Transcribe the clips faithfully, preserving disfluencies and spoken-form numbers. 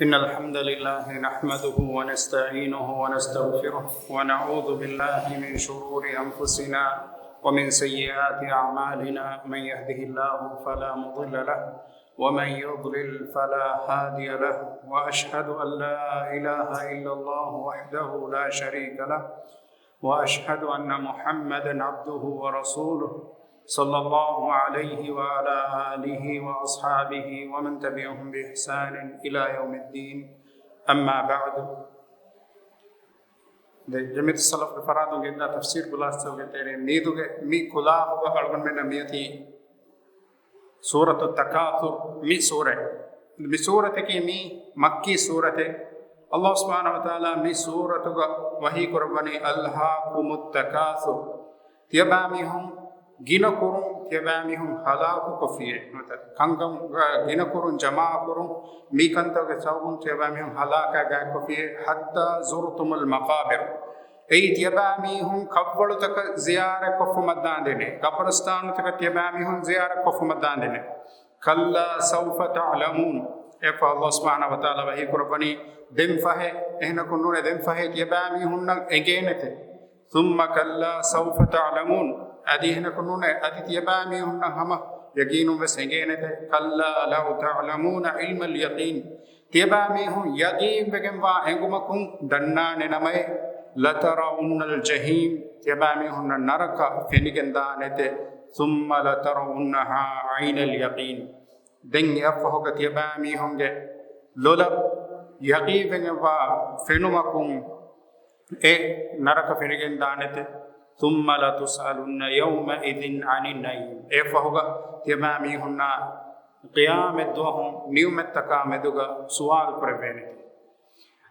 إن الحمد لله نحمده ونستعينه ونستغفره، ونعوذ بالله من شرور أنفسنا ومن سيئات أعمالنا. من يهده الله فلا مضل له، ومن يضلل فلا هادي له، وأشهد أن لا إله إلا الله وحده لا شريك له، وأشهد أن محمدا عبده ورسوله، صلى الله عليه وعلى آله وأصحابه ومن تبعهم بإحسان إلى يوم الدين. أما بعد. ދެ ޖަމިއްޔަތު ސަލަފްގެ ފަރާތުން ގެންދާ ތަފްސީރު ކުލާސްތަކުގެ ތެރެއިން މީދުގެ މި ކުލާހުގަ އަޅުގަނޑުމެންނަށް މިއޮތީ ސޫރަތު ތަކާސުރު މި ސޫރަތް. މި ސޫރަތަކީ މީ މައްކީ ސޫރަތެއް. ﷲ ސުބްޙާނަހޫ ވަތަޢާލާ މި ސޫރަތުގަ ވަޙީ ކުރައްވަނީ ألهاكم التكاثر. ތިޔަބައިމީހުން ގިނަ ކުރުން، ތިޔަބައިމީހުން ހަލާކު ކޮށްފިއޭ. ނުވަތަ ކަންކަމުގަ ގިނަ ކުރުން، ޖަމާ ކުރުން، މި ކަންތަކުގެ ސަބަބުން ތިޔަބައިމީހުން ހަލާކާ ގާތްކޮށްފިއޭ. حتى زرتم المقابر. އެއީ ތިޔަބައިމީހުން ކަށްވަޅުތަކަށް ޒިޔާރަތް ކޮށްފުމަށްދާންދެނޭ، ގަބުރުސްތާނުތަކަށް ތިޔަބައިމީހުން ޒިޔާރަތް ކޮށްފުމަށްދާންދެނޭ. كلا سوف تعلمون. އެއަށްފަހު ﷲ ސުބްޙާނަހޫ ވަތަޢާލާ ވަޙީ ކުރައްވަނީ، ދެން ފަހެ، އެހެނަކު ނޫނޭ، ދެން ފަހެ ތިޔަބައިމީހުންނަށް އެނގޭނެތެ. ثم كلا سوف تعلمون. އަދި އެހެނަކު ނޫނޭ، އަދި ތިޔަބައިމީހުންނަށް ހަމަ ޔަގީނުން ވެސް އެނގޭނެތެ. كلا لو تعلمون علم اليقين. ތިޔަބައިމީހުން ޔަގީންވެގެންވާ އެނގުމަކުން ދަންނާނެ ނަމައޭ، لترون الجحيم، ތިޔަބައިމީހުންނަށް ނަރަކަ ފެނިގެންދާނެތެ، ثم لترونها عين اليقين، ދެން އެއަށްފަހުގަ ތިޔަބައިމީހުންގެ ލޮލަށް ޔަގީންވެގެންވާ ފެނުމަކުން އެ ނަރަކަ ފެނިގެންދާނެތެ، ثم لتسألن يومئذ عن النعيم، އެއަށްފަހުގަ ތިޔަބައިމީހުންނާ ޤިޔާމަތްދުވަހު ނިޢުމަތްތަކާ މެދުގަ ސުވާލު ކުރެވޭނެތެ.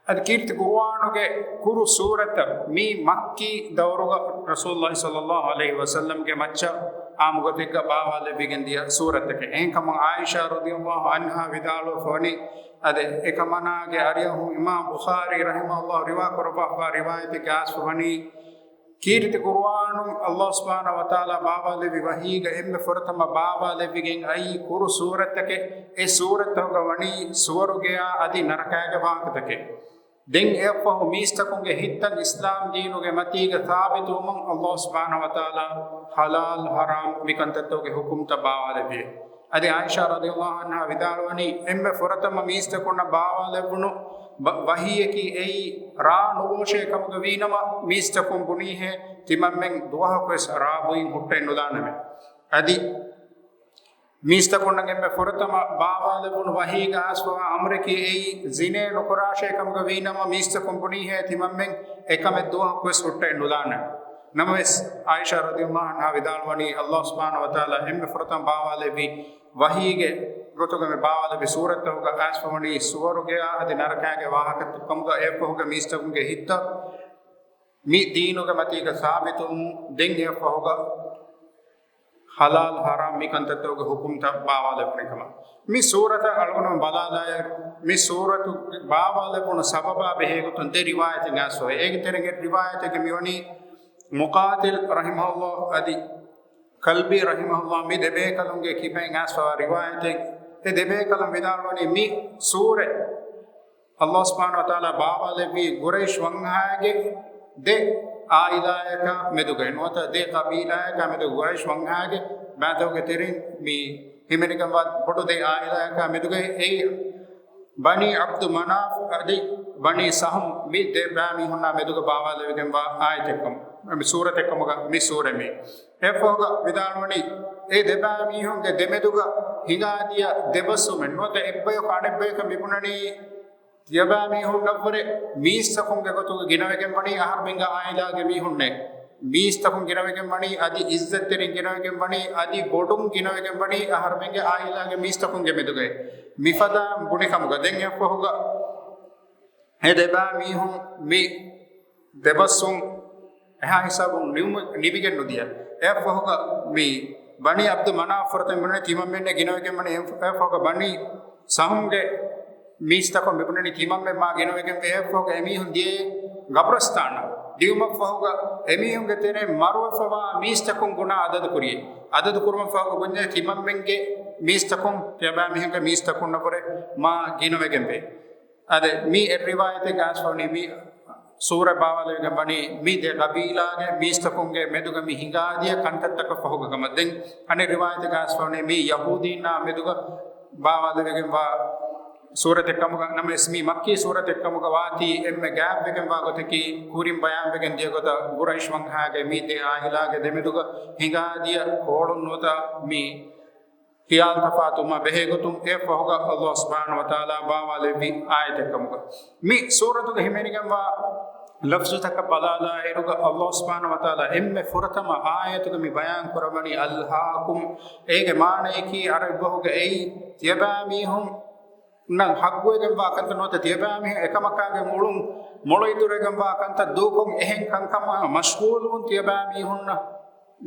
އަދި ކީރިތި ޤުރުއާނުގެ ކުރު ސޫރަތަށް މީ މައްކީ ދައުރުގަ ރަސޫލުﷲ ޞައްލަﷲ ޢަލައިހި ވަސައްލަމްގެ މައްޗަށް ޢާއްމުގޮތެއްގަ ބާވާލެއްވިގެން ދިޔަ ސޫރަތެކެވެ. އެހެންކަމުން ޢާއިޝާ ރަޟިޔަﷲ ޢަންހާ ވިދާޅުވެފަ ވަނީ، އަދި އެކަމަނާގެ އަރިހުން އިމާމް ބުޚާރީ ރަޙިމަހުﷲ ރިވާ ކުރައްވާފަ ރިވާޔަތެއްގަ އައިސްފަ ވަނީ، ކީރިތި ޤުރުއާނުން ﷲ ސުބްޙާނަހޫ ވަތަޢާލާ ބާވާލެއްވި ވަޙީގަ އެންމެ ފުރަތަމަ ބާވާލެއްވިގެން އައީ ކުރު ސޫރަތެކެވެ. އެ ސޫރަތުގަ ވަނީ ސުވަރުގެޔާ އަދި ނަރަކާގެ ވާހަކަތަކެވެ. ދެން އެއަށްފަހު މީސްތަކުންގެ ހިތްތައް އިސްލާމް ދީނުގެ މަތީގަ ސާބިތުވުމުން ﷲ ސުބްޙާނަހޫ ވަތަޢާލާ ޙަލާލް ޙަރާމް މިކަންތައްތަކުގެ ޙުކުމްތައް ބާވާލެއްވިއެވެ. އަދި ޢާއިޝާ ރަޟިޔަﷲ ޢަންހާ ވިދާޅުވަނީ، އެންމެ ފުރަތަމަ މީސްތަކުންނަށް ބާވާލެއްވުނު ބަ-، ވަޙީއަކީ އެއީ ރާ ނުބޯށޭ ކަމުގަ ވީނަމަ، މީސްތަކުން ބުނީހޭ، ތިމަންމެން ދުވަހަކުވެސް ރާ ބުއިން ހުއްޓައެއް ނުލާނަމޭ. އަދި މީސްތަކުންނަށް އެންމެ ފުރަތަމަ ބާވާލެއްވުނު ވަޙީގަ އައިސްފަވާ އަމުރަކީ އެއީ ޒިނޭ ނުކުރާށޭ ކަމުގަ ވީނަމަ، މީސްތަކުން ބުނީހޭ، ތިމަންމެން އެކަމެއް ދުވަހަކުވެސް ހުއްޓައެއް ނުލާނަން. ނަމަވެސް، ޢާއިޝާ ރަޟިޔަﷲ ޢަންހާ ވިދާޅުވަނީ، ﷲ ސުބްޙާނަހޫ ވަތަޢާލާ އެންމެ ފުރަތަމަ ބާވާލެއްވި ވަޙީގެ ގޮތުގަ މި ބާވާލެއްވި ސޫރަތްތަކުގަ އައިސްފަވަނީ ސުވަރުގެޔާ އަދި ނަރަކާގެ ވާހަކަތައް ކަމުގަ. އެއަށްފަހުގަ މީސްތަކުންގެ ހިތްތައް މި ދީނުގެ މަތީގަ ސާބިތުވުމުން، ދެން އެއަށްފަހުގަ ޙަލާލް ޙަރާމް މި ކަންތައްތަކުގެ ޙުކުމްތައް ބާވާލެވުނު ކަމަށް. މި ސޫރަތަށް އަޅުގަނޑު ބަލާލާއިރު، މި ސޫރަތު ބާވާލެވުނު ސަބަބާ ބެހޭގޮތުން ދެ ރިވާޔަތެއް އައިސްފަވޭ. އޭގެ ތެރެއިން އެއް ރިވާޔަތެއްގަ މިވަނީ މުޤާތިލް ރަޙިމަހުﷲ އަދި ކަލްބީ ރަޙިމަހުﷲ މި ދެބޭކަލުންގެ ކިބައިން އައިސްފަވާ ރިވާޔަތެއް. އެ ދެބޭކަލުން ވިދާޅުވަނީ މި ސޫރަތް ﷲ ސުބްޙާނަހޫ ވަތަޢާލާ ބާވާލެއްވީ ޤުރައިޝް ވަންހާގެ ދެ ޢާއިލާޔަކާ މެދުގައި، ނުވަތަ ދެ ޤަބީލާޔަކާ މެދުގައި، ޤުރައިޝް ވަންހާގެ ބައިތަކުގެ ތެރެއިން މި ހިމެނިގެންވާ ބޮޑު ދެ ޢާއިލާޔަކާ މެދުގައި. އެއީ ބަނީ ޢަބްދު މަނާފް އަދި ބަނީ ސަހުމް މި ދެ ބައިމީހުންނާ މެދުގަ ބާވާލެވިގެންވާ އާޔަތެއްކަމަށް، މި ސޫރަތެއްކަމުގަ މި ސޫރަ މި. އެއަށްފަހުގަ ވިދާޅުވަނީ، އެ ދެ ބައިމީހުންގެ ދެމެދުގަ ހިނގާދިޔަ ދެބަސްވުމެއް ނުވަތަ އެއްބަޔަކު އަނެއްބަޔަކަށް މިބުނަނީ، ތިޔަބައިމީހުންނަށްވުރެ މީސްތަކުންގެ ގޮތުގަ ގިނަވެގެން ވަނީ އަހަރުމެންގެ ޢާއިލާގެ މީހުންނޭ. މީސްތަކުން ގިނަވެގެން ވަނީ، އަދި ޢިއްޒަތްތެރިން ގިނަވެގެން ވަނީ، އަދި ބޮޑުން ގިނަވެގެން ވަނީ އަހަރުމެންގެ ޢާއިލާގެ މީސްތަކުންގެ މެދުގައި. މިފަދައިން ބުނި ކަމުގަ ދެން އެއަށްފަހުގަ އެ ދެބައިމީހުން މި ދެބަސްވުން އެހާ ހިސާބުން ނިމު-، ނިމިގެން ނުދިޔަ. އެއަށްފަހުގަ މި ބަނީ ޢަބްދު މަނާފް ފުރަތަމަ ބުނަނީ ތިމަންމެންނޭ ގިނަވެގެން ވަނީ. އެއަށްފަހުގަ ބަނީ ސަހުމްގެ މީސްތަކުން މިބުނަނީ ތިމަންމެން މާ ގިނަވެގެން ވޭ. އެއަށްފަހުގަ އެމީހުން ދިޔައީ ގަބުރުސްތާނަށް. ދިޔުމަށްފަހުގަ އެމީހުންގެ ތެރެއިން މަރުވެފަވާ މީސްތަކުން ގުނާ އަދަދު ކުރި. އަދަދު ކުރުމަށްފަހުގަ ބުންޏޭ ތިމަންމެންގެ މީސްތަކުން ތިޔަބައިމީހުންގެ މީސްތަކުންނަށްވުރެ މާ ގިނަވެގެން ވޭ. އަދެ މި އެއް ރިވާޔަތެއް ގާސްފަވަނީ މި ސޫރަ ބާވާލެވިގެން ވަނީ މި ދެ ގަބީލާގެ މީސްތަކުންގެ މެދުގަ މި ހިނގާދިޔަ ކަންތައްތަކަށް ފަހުގަ ކަމަށް. ދެން އަނެއް ރިވާޔަތެއް ގާސްފަވަނީ މި ޔަހޫދީންނާ މެދުގަ ބާވާލެވިގެންވާ ސޫރަތެއް ކަމުގަ، ނަމަވެސް މި މައްކީ ސޫރަތެއް ކަމުގަ ވާތީ އެންމެ ގާތްވެގެންވާ ގޮތަކީ ކުރިން ބަޔާންވެގެން ދިޔަ ގޮތަށް ގުރައިޝް ވަންހާގެ މި ދެ އާއިލާގެ ދެމެދުގަ ހިނގާދިޔަ ކޯޅުން ނުވަތަ މި ޚިޔާލު ތަފާތުވުމާ ބެހޭގޮތުން އެއަށްފަހުގަ ﷲ ސުބްޙާނަހޫ ވަތަޢާލާ ބާވާލެއްވި އާޔަތެއް ކަމުގަ. މި ސޫރަތުގަ ހިމެނިގެންވާ ލަފްޒުތަކަށް ބަލާލާއިރުގަ ﷲ ސުބްޙާނަހޫ ވަތަޢާލާ އެންމެ ފުރަތަމަ އާޔަތުގަ މި ބަޔާން ކުރައްވަނީ أَلْهَاكُمْ، އޭގެ މާނަޔަކީ އަރަބި ބަހުގަ އެއީ ތިޔަބައިމީހުންނަށް ޙައްޤުވެގެންވާ ކަންތައް ނުވަތަ ތިޔަބައިމީހުން އެކަމަކާގެ އުޅުން މޮޅު އިތުރުވެގެންވާ ކަންތައް ދޫކޮށް އެހެން ކަންކަމާ މަޝްޣޫލުވުން ތިޔަބައިމީހުންނަށް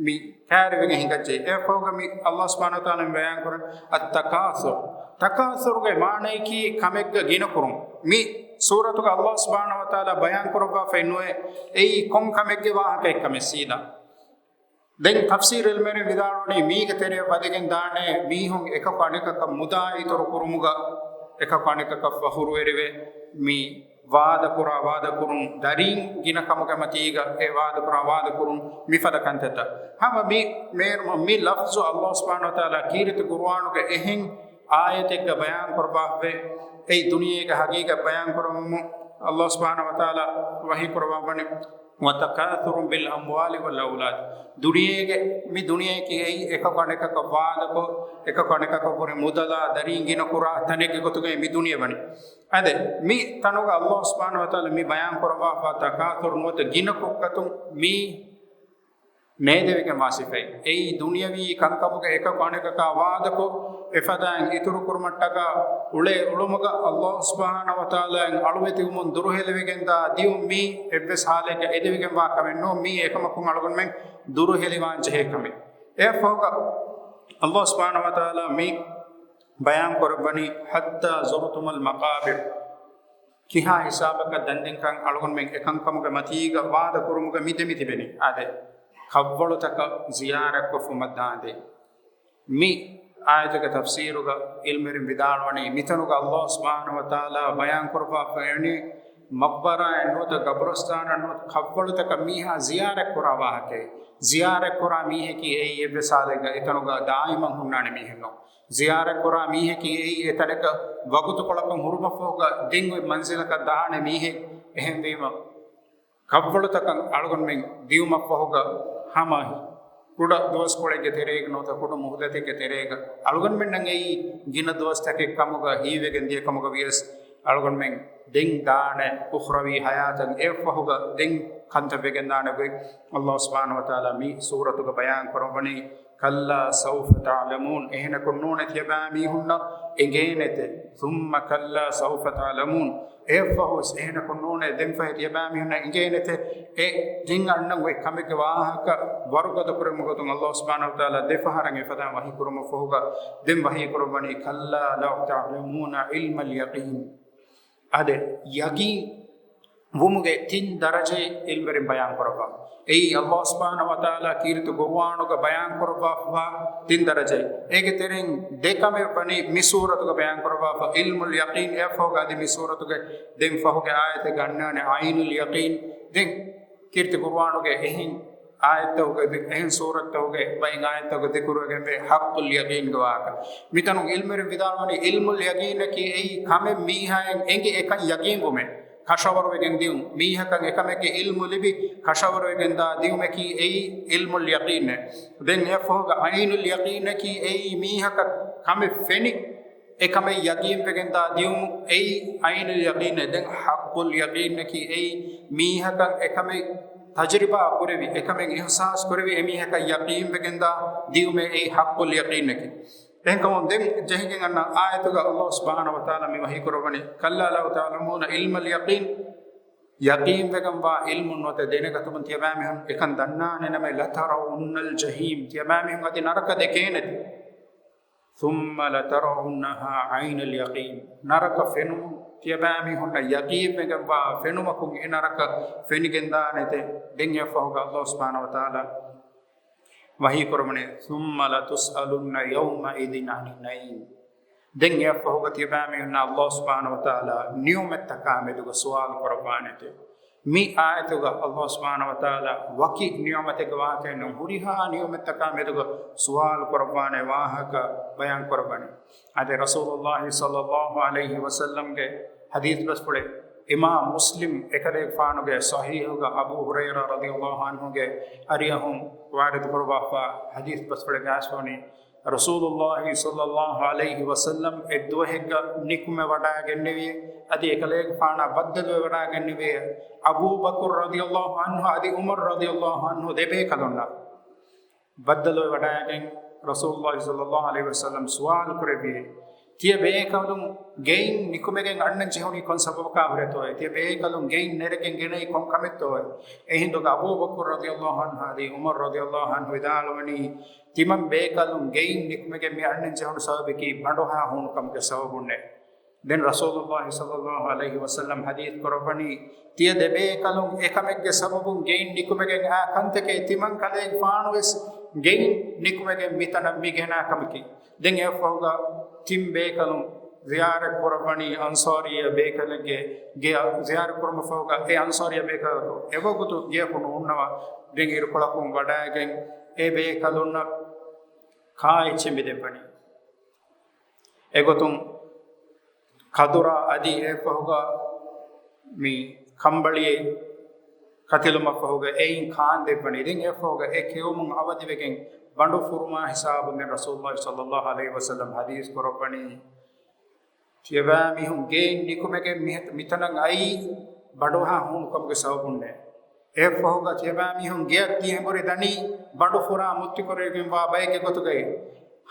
މި ކައިރިވެގެން ހިނގައްޖެ. އެއަށްފަހުގަ މި ﷲ ސުބްޙާނަހޫ ވަތަޢާލާ މި ބަޔާން ކުރަން التَّكَاثُرُ. ތަކާސުރުގެ މާނަޔަކީ ކަމެއްގަ ގިނަކުރުން. މި ސޫރަތުގަ ﷲ ސުބްޙާނަހޫ ވަތަޢާލާ ބަޔާން ކުރައްވާފައި ނުވޭ އެއީ ކޮން ކަމެއްގެ ވާހަކައެއްކަމެއް ސީދާ. ދެން ތަފްސީރު ޢިލްމުވެރިން ވިދާޅުވަނީ މީގެ ތެރެއަށް ވަދެގެން ދާނެ މީހުން އެކަކު އަނެކަކަށް މުދާ އިތުރު ކުރުމުގަ އެކަކު އަނެކަކަށް ފަޚުރުވެރިވެ މި ވާދަކުރާ ވާދަކުރުން ދަރީން ގިނަ ކަމުގެ މަތީގަ އެ ވާދަކުރާ ވާދަކުރުން މިފަދަ ކަންތައްތައް. ހަމަ މި މޭރުމަށް މި ލަފްޒު ﷲ ސުބްޙާނަހޫ ވަތަޢާލާ ކީރިތި ޤުރުއާނުގެ އެހެން އާޔަތެއްގަ ބަޔާން ކުރައްވާފައި އެއީ ދުނިޔޭގެ ހަގީގަތް ބަޔާން ކުރައްވަމުން ﷲ ސުބްޙާނަހޫ ވަތަޢާލާ ވަޙީ ކުރައްވާފަވަނީ وَتَكَاثُرٌ فِي الْأَمْوَالِ وَالْأَوْلَادِ. ދުނިޔޭގެ މި ދުނިޔެއަކީ އެއީ އެކަކު އަނެކަކަށް ވާދަކޮށް، އެކަކު އަނެކަކަށްވުރެ މުދަލާ ދަރީން ގިނަކުރާ ތަނެއްގެ ގޮތުގައި މި ދުނިޔެ ވަނީ. އަދެ މި ތަނުގަ ﷲ ސުބްޙާނަހޫ ވަތަޢާލާ މި ބަޔާން ކުރައްވާފަ ތަކާސުރު ނުވަތަ ގިނަކޮށްގަތުން މީ ނޭދެވިގެންވާ ސިފައެއް. އެއީ ދުނިޔަވީ ކަންކަމުގަ އެކަކު އަނެކަކާ ވާދަކޮށް، އެފަދައިން އިތުރުކުރުމަށްޓަކާ އުޅޭ އުޅުމުގަ ﷲ ސުބްޙާނަހޫ ވަތަޢާލާއިން އަޅުވެތިވުމުން ދުރުހެލިވެގެންދާ ދިއުން މީ އެއްވެސް ހާލެއްގަ އެދެވިގެންވާ ކަމެއް ނޫން. މީ އެކަމަކުން އަޅުގަނޑުމެން ދުރުހެލިވާން ޖެހޭ ކަމެއް. އެއަށްފަހުގަ ﷲ ސުބްޙާނަހޫ ވަތަޢާލާ މި ބަޔާން ކުރައްވަނީ حَتَّىٰ زُرْتُمُ الْمَقَابِرَ. ކިހާ ހިސާބަކަށް ދަންދެންކަން އަޅުގަނޑުމެން އެކަންކަމުގެ މަތީގަ ވާދަ ކުރުމުގަ މި ދެމިތިބެނީ؟ އާދެ، ކަށްވަޅުތަކަށް ޒިޔާރަތްކޮށްފުމަށް ދާނދޭ. މި އާޔަތުގެ ތަފްސީރުގަ ޢިލްމުވެރިން ވިދާޅުވަނީ، މިތަނުގަ ﷲ ސުބްޙާނަހޫ ވަތަޢާލާ ބަޔާން ކުރައްވާފައިވަނީ، މަޤްބަރާއެއް ނުވަތަ ގަބުރުސްތާނެއް ނުވަތަ ކަށްވަޅުތަކަށް މީހާ ޒިޔާރަތްކުރާ ވާހަކައެއް. ޒިޔާރަތްކުރާ މީހަކީ އެއީ އެއްވެސް ހާލެއްގަ އެތަނުގަ ދާއިމަށް ހުންނާނެ މީހެއް ނޫން. ޒިޔާރަތްކުރާ މީހަކީ އެއީ އެތަނަކަށް ވަގުތުކޮޅަކަށް ހުރުމަށްފަހުގަ ދެން އޮތް މަންޒިލަކަށް ދާނެ މީހެއް. އެހެންވީމަ، ކަށްވަޅުތަކަށް އަޅުގަނޑުމެން ދިއުމަށްފަހުގަ ހަމަ ކުޑަ ދުވަސްކޮޅެއްގެ ތެރޭގަ ނުވަތަ ކުޑަ މުހުލަތެއްގެ ތެރޭގަ އަޅުގަނޑުމެންނަށް އެއީ ގިނަ ދުވަސްތަކެއް ކަމުގަ ހީވެގެން ދިޔަ ކަމުގަ ވިޔަސް، އަޅުގަނޑުމެން ދެން ދާނެ އުޚްރަވީ ޙަޔާތަށް. އެއަށްފަހުގަ ދެން ކަންތައް ވެގެންދާނެ ގޮތް ﷲ ސުބްޙާނަހޫ ވަތަޢާލާ މި ސޫރަތުގަ ބަޔާން ކުރައްވަނީ، كَلَّا سَوْفَ تَعْلَمُونَ، އެހެނަކުން ނޫނޭ ތިޔަބައިމީހުންނަށް އެނގޭނެތެ. ثُمَّ كَلَّا سَوْفَ تَعْلَمُونَ، އެއަށްފަހުވެސް އެހެނަކުން ނޫނޭ ދެންފަހެ ތިޔަބައިމީހުންނަށް އެނގޭނެތެ. އެ ދެން އަންނަން އޮތް ކަމެއްގެ ވާހަކަ ވަރުގަދަ ކުރެއްވުމުގެ ގޮތުން ﷲ ސުބްޙާނަހޫ ވަތަޢާލާ ދެފަހަރަށް އެފަދައިން ވަޙީ ކުރުމަށްފަހުގަ ދެން ވަޙީ ކުރައްވަނީ، كَلَّا لَوْ تَعْلَمُونَ عِلْمَ الْيَقِينِ. އާދެ، ޔަޤީން ވުމުގެ ތިން ދަރަޖައެއް ޢިލްމުވެރިން ބަޔާން ކުރައްވާ. އެއީ ﷲ ސުބްޙާނަހޫ ވަތަޢާލާ ކީރިތި ޤުރުއާނުގަ ބަޔާން ކުރައްވާފަވާ ތިން ދަރަޖައެއް. އޭގެ ތެރެއިން ދެ ކަމެއް ވަނީ މި ސޫރަތުގަ ބަޔާން ކުރައްވާފަ، ޢިލްމުލް ޔަޤީން، އެއަށްފަހުގަ އަދި މި ސޫރަތުގެ ދެން ފަހުގެ އާޔަތެއްގަ އަންނާނެ ޢައިނުލް ޔަޤީން. ދެން ކީރިތި ޤުރުއާނުގެ އެހެން އާޔަތްތަކުގެ، އެހެން ސޫރަތްތަކުގެ ވައިން އާޔަތްތަކުގަ ޛިކުރުވެގެންވޭ ޙައްޤުލް ޔަޤީންގެ ވާހަކަ. މިތަނުން ޢިލްމުވެރިން ވިދާޅުވަނީ، ޢިލްމުލް ޔަޤީނަކީ އެއީ ކަމެއް މީހާއަށް އެނގި އެކަން ޔަޤީންވުމެއް، ކަށަވަރުވެގެން ދިއުން. މީހަކަށް އެކަމެއްގެ ޢިލްމު ލިބި ކަށަވަރުވެގެންދާ ދިއުމަކީ އެއީ ޢިލްމުލް ޔަޤީން. ދެން އެއަށްފަހުގަ ޢައިނުލް ޔަޤީނަކީ އެއީ މީހަކަށް ކަމެއް ފެނި އެކަމެއް ޔަޤީންވެގެންދާ ދިއުމު އެއީ ޢައިނުލް ޔަޤީން. ދެން ޙައްޤުލް ޔަޤީނަކީ އެއީ މީހަކަށް އެކަމެއް ތަޖުރިބާ ކުރެވި، އެކަމެއް އިޙްސާސް ކުރެވި، އެމީހަކަށް ޔަޤީންވެގެންދާ ދިއުމެއް އެއީ ޙައްޤުލް ޔަޤީނަކީ. އެހެންކަމުން ދެން ޖެހިގެން އަންނަ އާޔަތުގަ ﷲ ސުބްޙާނަހޫ ވަތަޢާލާ މި ވަޙީ ކުރައްވަނީ، كَلَّا لَوْ تَعْلَمُونَ عِلْمَ الْيَقِينِ، ޔަޤީންވެގެންވާ ޢިލްމު ނުވަތަ ދެނެގަތުމުން ތިޔަބައިމީހުން އެކަން ދަންނާނެ ނަމަ، لَتَرَوُنَّ الْجَحِيمَ، ތިޔަބައިމީހުން އަދި ނަރަކަ ދެކޭނެތެ. ثُمَّ لَتَرَوُنَّهَا عَيْنَ الْيَقِينِ، ނަރަކަ ފެނުމުން ތިޔަބައިމީހުންނަށް ޔަޤީންވެގެންވާ ފެނުމަކުން އެ ނަރަކަ ފެނިގެންދާނެތެ. ދެން އެއަށްފަހުގަ ﷲ ސުބްޙާނަހޫ ވަތަޢާލާ ވަޙީ ކުރައްވަނީ، ثُمَّ لَتُسْأَلُنَّ يَوْمَئِذٍ عَنِ النَّعِيمِ. ދެން އެއަށްފަހުގަ ތިޔަބައިމީހުންނާ ﷲ ސުބްޙާނަހޫ ވަތަޢާލާ ނިޢުމަތްތަކާ މެދުގަ ސުވާލު ކުރައްވާނެތެވެ. މި އާޔަތުގަ ﷲ ސުބްޙާނަހޫ ވަތަޢާލާ ވަކި ނިޢުމަތެއްގެ ވާހަކައެއް ނޫން، ހުރިހާ ނިޢުމަތްތަކާ މެދުގަ ސުވާލު ކުރައްވާނެ ވާހަކަ ބަޔާން ކުރައްވަނީ. އާދެ، ރަސޫލުﷲ ޞައްލަﷲ ޢަލައިހި ވަސައްލަމްގެ ޙަދީޘް ބަސްފުޅެއް އިމާމް މުސްލިމް އެކަލޭގެފާނުގެ ޞަޙީޙުގަ އަބޫ ހުރައިރާ ރަޟިޔަﷲ ޢަންހުގެ އަރިއަށް ވާރިދު ކުރައްވާފަ ޙަދީޘް ބަސްފުޅެއް ގާސްވަނީ، ރަސޫލުﷲ ޞައްލަﷲ ޢަލައިހި ވަސައްލަމް އެއްދުވަހެއްގަ ނިކުމެވަޑައިގެންނެވި، އަދި އެކަލޭގެފާނާ ބައްދަލުވެވަޑައިގެންނެވި، އަބޫބަކުރު ރަޟިޔަﷲ ޢަންހު އަދި ޢުމަރު ރަޟިޔަﷲ ޢަންހު ދެބޭކަލުންނަށް ބައްދަލުވެވަޑައިގެން ރަސޫލުﷲ ޞައްލަﷲ ޢަލައިހި ވަސައްލަމް ސުވާލު ކުރެއްވި، ތިޔަބޭކަލުން ގެއިން ނިކުމެގެން އަންނަން ޖެހުނީ ކޮން ސަބަބަކާ ހުރެތޯއޭ؟ ތިޔަބޭކަލުން ގެއިން ނެރެގެން ގެނައީ ކޮން ކަމެއްތޯއޭ؟ އެހިނދުގަ އަބޫބަކުރު ރަޟިޔަﷲ ޢަންހު އަދި ޢުމަރު ރަޟިޔަﷲ ޢަންހު ވިދާޅުވަނީ، ތިމަން ބޭކަލުން ގެއިން ނިކުމެގެން މި އަންނަން ޖެހުނު ސަބަބަކީ ބަނޑުހާ ހޫނުކަމުގެ ސަބަބުންނޭ. ދެން ރަސޫލުﷲ ޞައްލަﷲ ޢަލައިހި ވަސައްލަމް ޙަދީޘް ކުރައްވަނީ، ތިޔަ ދެބޭކަލުން އެކަމެއްގެ ސަބަބުން ގެއިން ނިކުމެގެން އާ ކަންތަކޭ ތިމަން ކަލޭގެފާނުވެސް ގެއިން ނިކުމެގެން މިތަނަށް މި ގެނާ ކަމަކީ. ދެން އެއަށްފަހުގަ ތިން ބޭކަލުން ޒިޔާރަތް ކުރައްވަނީ އަންޞާރީ ބޭކަލެއްގެ ގެއަށް. ޒިޔާރަތް ކުރުމަށްފަހުގަ އެ އަންޞާރީ ބޭކަލަކު އެވަގުތު ގެޔަކު ނުހުންނަވާ، ދެން އިރުކޮޅަކުން ވަޑައިގެން އެ ބޭކަލުންނަށް ކާއެއްޗެއް މި ދެއްވަނީ. އެގޮތުން ކަދުރާ އަދި އެއަށްފަހުގަ މި ކަނބަޅިއެއް ކަތިލުމަށްފަހުގަ އެއިން ކާން ދެއްވަނީ. ދެން އެއަށްފަހުގަ އެ ކެއުމުން އަވަދިވެގެން ބަނޑު ފުރުމާ ހިސާބުން ދެން ރަސޫލުﷲ ޞައްލަﷲ ޢަލައިހި ވަސައްލަމް ޙަދީޘް ކުރައްވަނީ، ތިޔަބައިމީހުން ގެއިން ނިކުމެގެން މި-، މިތަނަށް އައީ ބަނޑުހާ ހޫނުކަމުގެ ސަބަބުންނޭ. އެއަށްފަހުގަ ތިޔަބައިމީހުން ގެއަށް ތިހެނބުރި ދަނީ ބަނޑު ފުރާ މުއްތިކުރެވިގެންވާ ބައެއްގެ ގޮތުގައި.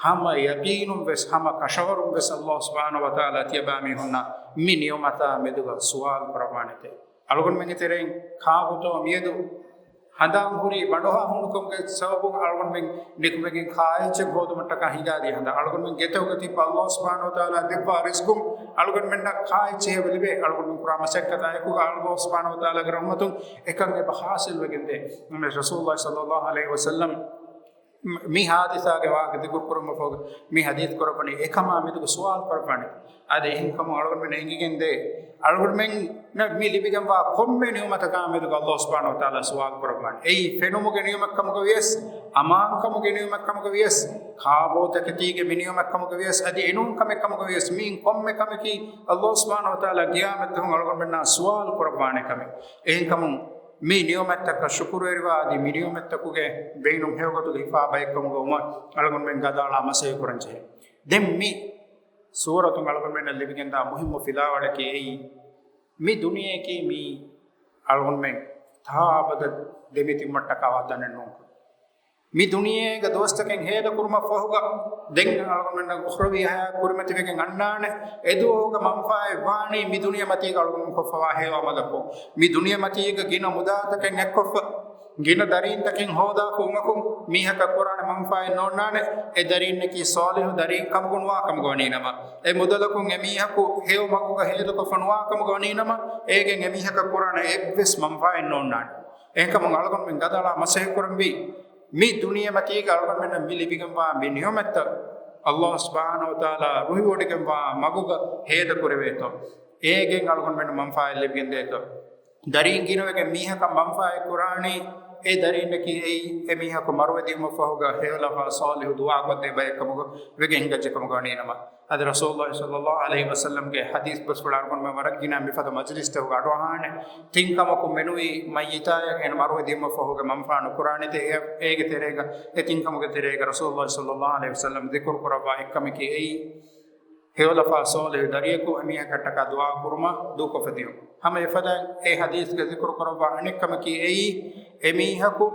ހަމަ ޔަޤީނުން ވެސް، ހަމަ ކަށަވަރުން ވެސް ﷲ ސުބްޙާނަހޫ ވަތަޢާލާ ތިޔަބައިމީހުންނާ މި ނިޢުމަތާ މެދުގަ ސުވާލު ކުރައްވާނެތެ. އަޅުގަނޑުމެންގެ ތެރެއިން ކާކުތޯ މިއަދު ހަނދާން ހުރީ ބަނޑުހާ ހޫނުކަމުގެ ސަބަބުން އަޅުގަނޑުމެން ނިކުމެގެން ކާއެއްޗެއް ހޯދުމަށްޓަކާ ހިނގާދިޔަ ހަނދާން. އަޅުގަނޑުމެން ގެތަކުގަ ތިއްބަ ﷲ ސުބްޙާނަހޫ ވަތަޢާލާ ދެއްވާ ރިޒްޤުން އަޅުގަނޑުމެންނަށް ކާއެއްޗެހި އެބަ ލިބޭ. އަޅުގަނޑުމެން ކުރާ މަސައްކަތާ އެކުގަ ﷲ ސުބްޙާނަހޫ ވަތަޢާލާގެ ރަޙްމަތުން އެކަން އެބަ ޙާޞިލްވެގެންދޭ. މި ރަސޫލުﷲ ޞައްލަﷲ ޢަލައިހި ވަސައްލަމް މި ޙާދިސާގެ ވާހަކަ ޛިކުރު ކުރުމަށްފަހު މި ޙަދީޘް ކުރައްވަނީ އެކަމާ މެދުގަ ސުވާލު ކުރައްވާނެ. އާދެ، އެހެންކަމުން އަޅުގަނޑުމެން އެނގިގެންދޭ، އަޅުގަނޑުމެންނަށް މި ލިބިގެންވާ ކޮންމެ ނިޢުމަތަކާ މެދުގަ ﷲ ސުބްޙާނަހޫ ވަތަޢާލާ ސުވާލު ކުރައްވާނެ. އެއީ ފެނުމުގެ ނިޢުމަތްކަމުގަ ވިޔަސް، އަމާންކަމުގެ ނިޢުމަތްކަމުގަ ވިޔަސް، ކާބޯތަކެތީގެ މި ނިޢުމަތްކަމުގަ ވިޔަސް، އަދި އެނޫން ކަމެއްކަމުގަ ވިޔަސް، މިއިން ކޮންމެ ކަމަކީ ﷲ ސުބްޙާނަހޫ ވަތަޢާލާ ޤިޔާމަތްދުވަހު އަޅުގަނޑުމެންނާ ސުވާލު ކުރައްވާނެ ކަމެއް. އެހެންކަމުން މި ނިޢުމަތްތަކަށް ޝުކުރުވެރިވާ އަދި މި ނިޢުމަތްތަކުގެ ބޭނުން ހެޔޮގޮތުގަ ހިފާ ބައެއްކަމުގަ ވުމަށް އަޅުގަނޑުމެން ގަދައަޅާ މަސައްކަތް ކުރަންޖެހޭ. ދެން މި ސޫރަތުން އަޅުގަނޑުމެންނަށް ލިބިގެންދާ މުހިއްމު ފިލާވަޅަކީ އެއީ، މި ދުނިޔެއަކީ މީ އަޅުގަނޑުމެން ތާ އަބަދަށް ދެމިތިބުމަށްޓަކާ ވާ ތަނެއް ނޫން. މި ދުނިޔޭގަ ދުވަސްތަކެއް ހޭދަކުރުމަށްފަހުގަ ދެން އަޅުގަނޑުމެންނަށް އުޚްރަވީ ޙަޔާތް ކުރިމަތިވެގެން އަންނާނެ. އެދުވަހުގަ މަންފާއެއް ވާނީ މި ދުނިޔެމަތީގަ އަޅުގަނޑުމެން ކޮށްފަވާ ހެޔޮއަމަލަކުން. މި ދުނިޔެމަތީގަ ގިނަ މުދާތަކެއް އެއްކޮށްފަ، ގިނަ ދަރީންތަކެއް ހޯދާފަ ވުމަކުން މީހަކަށް ކުރާނެ މަންފާއެއް ނޯންނާނެ. އެ ދަރީންނަކީ ޞާލިޙު ދަރީން ކަމުގަ ނުވާ ކަމުގަ ވަނީނަމަ، އެ މުދަލަކުން އެމީހަކު ހެޔޮ މަގުގަ ހޭދަކޮށްފަ ނުވާ ކަމުގަ ވަނީނަމަ، އޭގެން އެމީހަކަށް ކުރާނެ އެއްވެސް މަންފާއެއް ނޯންނާނެ. އެހެންކަމުން އަޅުގަނޑުމެން ގަދައަޅާ މަސައްކަތް ކުރަންވީ، މި ދުނިޔެމަތީގަ އަޅުގަނޑުމެންނަށް މި ލިބިގެންވާ މި ނިޢުމަތްތައް ﷲ ސުބްޙާނަހޫ ވަތަޢާލާ ރުހިވޮޑިގެންވާ މަގުގަ ހޭދަކުރެވޭތޯ، އޭގެން އަޅުގަނޑުމެންނަށް މަންފާއެއް ލިބިގެންދޭތޯ، ދަރީން ގިނަވެގެން މީހަކަށް މަންފާއެއް ކުރާނީ، އެ ދަރީންނަކީ އެއީ އެ މީހަކު މަރުވެދިޔުމަށްފަހުގަ ހެޔޮލަފާ ޞާލިޙު ދުޢާކޮށްދޭ ބައެއްކަމުގަ ވެގެން ހިނގައްޖެ ކަމުގަ ވަނީނަމަ، އަދި ރަސޫލުﷲ ޞައްލަﷲ ޢަލައިހި ވަސައްލަމްގެ ޙަދީޘް ބަސްފުޅަށް އަޅުގަނޑުމެން ވަރަށް ގިނަ މިފަދަ މަޖިލިސްތަކުގަ އަޑުއަހާނެ. ތިން ކަމަކުން މެނުވީ މައްޔިތާއަށް އޭނަ މަރުވެދިޔުމަށްފަހުގަ މަންފާ ނުކުރާނެތޭ، އެ-، އޭގެ ތެރޭގަ، އެ ތިން ކަމުގެ ތެރޭގަ ރަސޫލުﷲ ޞައްލަﷲ ޢަލައިހި ވަސައްލަމް ޛިކުރު ކުރައްވާ އެއްކަމަކީ އެއީ، ހެޔޮލަފާ ޞާލިޙު ދަރިޔަކު އެމީހަކަށްޓަކާ ދުޢާ ކުރުމަށް ދޫކޮށްފަ ދިޔުން. ހަމަ އެފަދައިން އެ ޙަދީޘްގަ ޛިކުރު ކުރައްވާ އަނެއް ކަމަކީ އެއީ، އެމީހަކު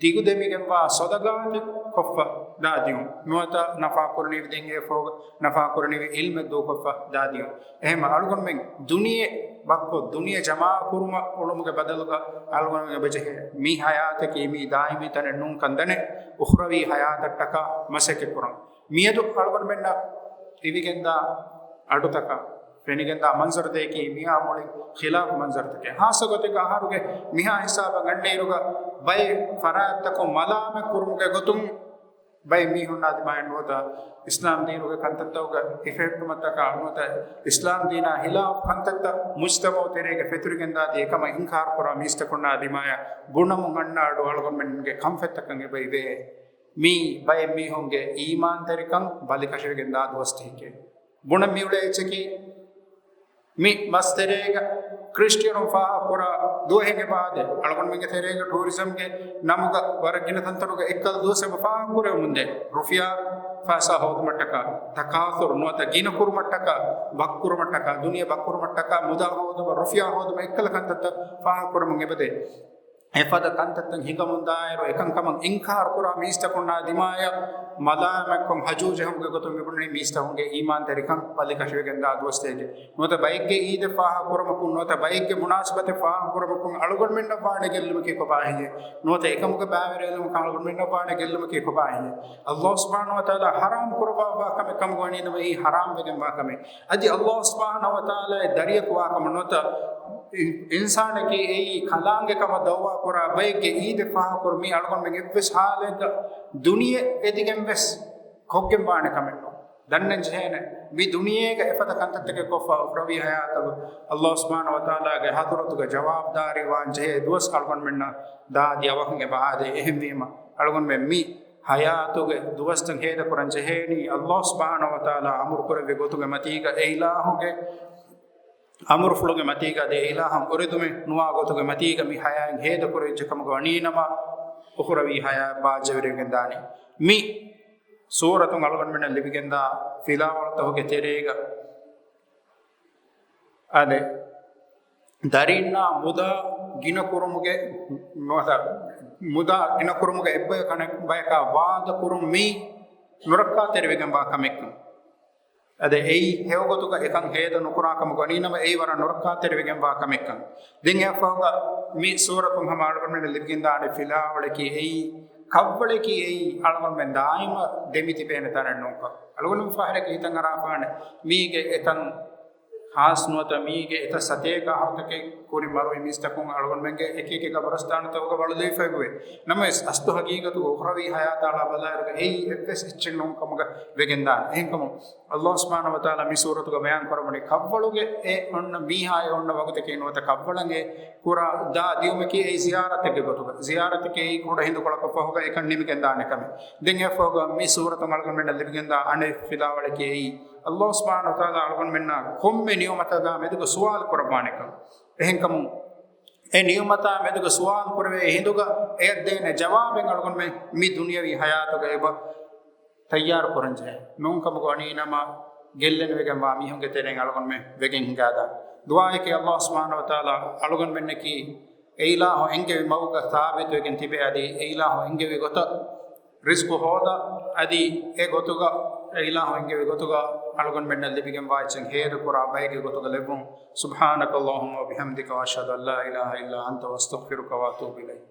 ދިގުދެމިގެންވާ ޞަދަޤާތެއް ކޮށްފަ ދާދިޔުން. ނުވަތަ ނަފާ ކުރަނީވި ދެން އެ ފަހުގަ ނަފާ ކުރަނީވި ޢިލްމެއް ދޫކޮށްފަ ދާދިޔުން. އެހެން އަޅުގަނޑުމެން ދުނިޔެ ބައްކޮށް، ދުނިޔެ ޖަމާ ކުރުމަށް އުޅުމުގެ ބަދަލުގަ އަޅުގަނޑުމެން އެބަޖެހޭ މި ޙަޔާތަކީ މީ ދާއިމީ ތަނެއް ނޫންކަން ދަނެ، އުޚްރަވީ ޙަޔާތަށްޓަކާ މަސައްކަތް ކުރަން. މިއަދު އަޅުގަނޑުމެންނަށް ލިބިގެންދާ އަޑުތަކަށް ފެނިގެންދާ މަންޒަރުތަކަކީ މިއާ މުޅި ޚިލާފު މަންޒަރުތަކެއް. ހާއްސަ ގޮތެއްގަ އަހަރުގެ މިހާ ހިސާބަށް އަންނައިރުގަ ބައެއް ފަރާތްތަކުން މަލާމަތް ކުރުމުގެ ގޮތުން ބައެއް މީހުންނާ ދިމާއިން ނުވަތަ އިސްލާމް ދީނުގެ ކަންތައްތަކުގަ ހިފެހެއްޓުމަށްޓަކާ ނުވަތަ އިސްލާމް ދީނާ ހިލާފް ކަންތައްތައް މުޖްތަމަޢު ތެރޭގަ ފެތުރިގެންދާތީ އެކަމަށް އިންކާރުކުރާ މީސްތަކުންނާ ދިމާޔަށް ބުނަމުން އަންނަ އަޑު އަޅުގަނޑުމެންގެ ކަންފަތްތަކަށް އެބައިވޭ. މީ ބައެއް މީހުންގެ އީމާންތެރިކަން ބަލިކަށިވެގެންދާ ދުވަސްތަކެކޭ. ބުނަން މިއުޅޭ އެއްޗަކީ މި މަސް ތެރޭގަ ކްރިސްޓިއަނުން ފާހަގަކުރާ ދުވަހެއް އެބައާދޭ. އަޅުގަނޑުމެންގެ ތެރޭގަ ޓޫރިޒަމްގެ ނަމުގަ ވަރަށް ގިނަ ތަންތަނުގަ އެއްކަލަ ދުވަސް އެބަ ފާހަގަކުރެވެމުންދޭ. ރުފިޔާ ފައިސާ ހޯދުމަށްޓަކާ، ތަކާސުރު ނުވަތަ ގިނަކުރުމަށްޓަކާ، ވައްކުރުމަށްޓަކާ، ދުނިޔެ ވައްކުރުމަށްޓަކާ، މުދާ ހޯދުމަށް، ރުފިޔާ ހޯދުމަށް އެއްކަލަ ކަންތައްތައް ފާހަގަކުރެމުން އެބަދޭ. އެފަދަ ކަންތައްތައް ހިނގަމުންދާއިރު، އެކަންކަމަށް އިންކާރުކުރާ މީސްތަކުންނާ ދިމާޔަށް މަލާމަތްކޮށް ހަޖޫ ޖެހުމުގެ ގޮތުން މިބުނަނީ މީސްތަކުންގެ އީމާންތެރިކަން ބަލިކަށިވެގެންދާ ދުވަސްތަކެކޭ. ނުވަތަ ބައެއްގެ އީދެއް ފާހަގަކުރުމަކުން، ނުވަތަ ބައެއްގެ މުނާސަބަތެއް ފާހަގަކުރުމަކުން އަޅުގަނޑުމެންނަށް ވާނެ ގެއްލުމަކީ ކޮބާހެއްޔޭ؟ ނުވަތަ އެކަމުގެ ބައިވެރިވުމަކުން އަޅުގަނޑުމެންނަށް ވާނެ ގެއްލުމަކީ ކޮބާހެއްޔޭ؟ އައްލާހު ސުބްޙާނަހު ވަތަޢާލާ ޙަރާމް ކުރައްވާފަ ކަމެއް ކަމުގަ ވަނީ ނަމަ، އެއީ ޙަރާމް ވެގެންވާ ކަމެއް. އަދި އައްލާހު ސުބްޙާނަހު ވަތަޢާލާ އެ ދަރިޔަކު ވާކަމަށް ނުވަތަ އިން-، އިންސާނަކީ އެއީ ކަލާނގެ ކަމަށް ދަޢުވާ ކުރާ ބައެއްގެ އީދެއް ފާހަގަކުރުން މީ އަޅުގަނޑުމެން އެއްވެސް ޙާލެއްގަ ދުނިޔެ އެދިގެން ވެސް ކޮށްގެން ވާނެ ކަމެއް ނޫން. ދަންނަން ޖެހޭނެ، މި ދުނިޔޭގަ އެފަދަ ކަންތައްތަކެއް ކޮށްފަ އުޚްރަވީ ޙަޔާތަށް އައްލާހު ސުބްޙާނަހު ވަތަޢާލާގެ ޙަޟްރަތުގަ ޖަވާބުދާރީ ވާން ޖެހޭ ދުވަސް އަޅުގަނޑުމެންނަށް ދާދި އަވަހަށް އެބައާދޭ. އެހެންވީމަ، އަޅުގަނޑުމެން މި ޙަޔާތުގެ ދުވަސްތައް ހޭދަކުރަން ޖެހޭނީ، އައްލާހު ސުބްޙާނަހު ވަތަޢާލާ އަމުރުކުރެއްވި ގޮތުގެ މަތީގަ، އެ އިލާހުގެ އަމުރުފުޅުގެ މަތީގަ، އަދި އެ އިލާހަށް އުރެދުމެއް ނުވާ ގޮތުގެ މަތީގަ މި ޙަޔާތް ހޭދަކުރެވިއްޖެ ކަމުގަ ވަނީނަމަ، އުޚްރަވީ ޙަޔާތް ބާއްޖަވެރިވެގެންދާނެ. މި ސޫރަތުން އަޅުގަނޑުމެންނަށް ލިބިގެންދާ ފިލާވަޅުތަކުގެ ތެރޭގަ، އާދެ، ދަރީންނާ މުދާ ގިނަކުރުމުގެ، މުދާ ގިނަކުރުމުގެ އެއްބަޔަކަށް ބަޔަކާ ވާދަކުރުން މީ ނުރައްކާތެރިވެގެންވާ ކަމެއްކަން. އަދި އެއީ ހެޔޮގޮތުގަ އެކަން ހޭދަ ނުކުރާ ކަމުގަ ވަނީނަމަ، އެއީ ވަރަށް ނުރައްކާތެރިވެގެންވާ ކަމެއްކަން. ދެން އެއަށްފަހުގަ މި ސޫރަތުން ހަމަ އަޅުގަނޑުމެން ލިބިގެންދާނެ ފިލާވަޅަކީ އެއީ، ކަށްވަޅަކީ އެއީ އަޅުގަނޑުމެން ދާއިމަށް ދެމިތިބޭނެ ތަނެއް ނޫންކަން. އަޅުގަނޑު ފަހަރެއްގެ ހިތަށް އަރާފާނެ މީގެ އެތަން ޚާއްސަ ނުވަތަ މީގެ އެތައް ސަތޭކަ އަހަރުތަކެއް ކުރިން މަރުވި މީސްތަކުން އަޅުގަނޑުމެންގެ އެކި އެކި ގަބުރުސްތާނުތަކުގަ ވަޅުލެވިފައިވޭ. ނަމަވެސް، އަސްލު ހަގީގަތުގަ އުޚްރަވީ ޙަޔާތާ ބަލާއިރުގަ އެއީ އެއްވެސް އެއްޗެއް ނޫން ކަމުގަ ވެގެންދާނެ. އެހެންކަމުން، އައްލާހު ސުބްޙާނަހު ވަތަޢާލާ މި ސޫރަތުގަ ބަޔާން ކުރައްވަނީ، ކަށްވަޅުގެ އެ އޮންނަ މީހާ އެ އޮންނަ ވަގުތަކީ ނުވަތަ ކަށްވަޅަށް އެ ކުރާ ދާ ދިޔުމަކީ އެއީ ޒިޔާރަތެއްގެ ގޮތުގަ. ޒިޔާރަތަކީ އެއީ ކުޑަ ހިނދުކޮޅަކަށް ފަހުގަ އެކަން ނިމިގެންދާނެ ކަމެއް. ދެން އެއަށްފަހުގަ މި ސޫރަތުން އަޅުގަނޑުމެންނަށް ލިބިގެންދާ އަނެއް ފިލާވަޅަކީ އެއީ، އައްލާހު ސުބްޙާނަހު ވަތަޢާލާ އަޅުގަނޑުމެންނާ ކޮންމެ ނިޢުމަތަކާ މެދުގަ ސުވާލު ކުރައްވާނެކަން. އެހެންކަމުން، އެ ނިޢުމަތާ މެދުގަ ސުވާލު ކުރެވޭ ހިނދުގަ އެޔަށް ދޭނެ ޖަވާބެއް އަޅުގަނޑުމެން މި ދުނިޔަވީ ޙަޔާތުގަ އެބަ ތައްޔާރު ކުރަން ޖެހޭ. ނޫން ކަމުގަ ވަނީ ނަމަ، ގެއްލެނިވެގެންވާ މީހުންގެ ތެރެއިން އަޅުގަނޑުމެން ވެގެން ހިނގާދާން. ދުޢާއަކީ، އައްލާހު ސުބްޙާނަހު ވަތަޢާލާ އަޅުގަނޑުމެންނަކީ އެ އިލާހު އެންގެވި މަގުގަ ސާބިތުވެގެން ތިބޭ، އަދި އެ އިލާހު އެންގެވި ގޮތަށް ރިޒްޤު ހޯދާ، އަދި އެ ގޮތުގަ، އެ އިލާހު އެންގެވި ގޮތުގަ އަޅުގަނޑުމެންނަށް ލިބިގެންވާ އެއްޗެއް ހޭދަކުރާ ބައެއްގެ ގޮތުގަ ލެއްވުން. سبحانك اللهم وبحمدك، وأشهد أن لا إله إلا أنت، وأستغفرك وأتوب إليك.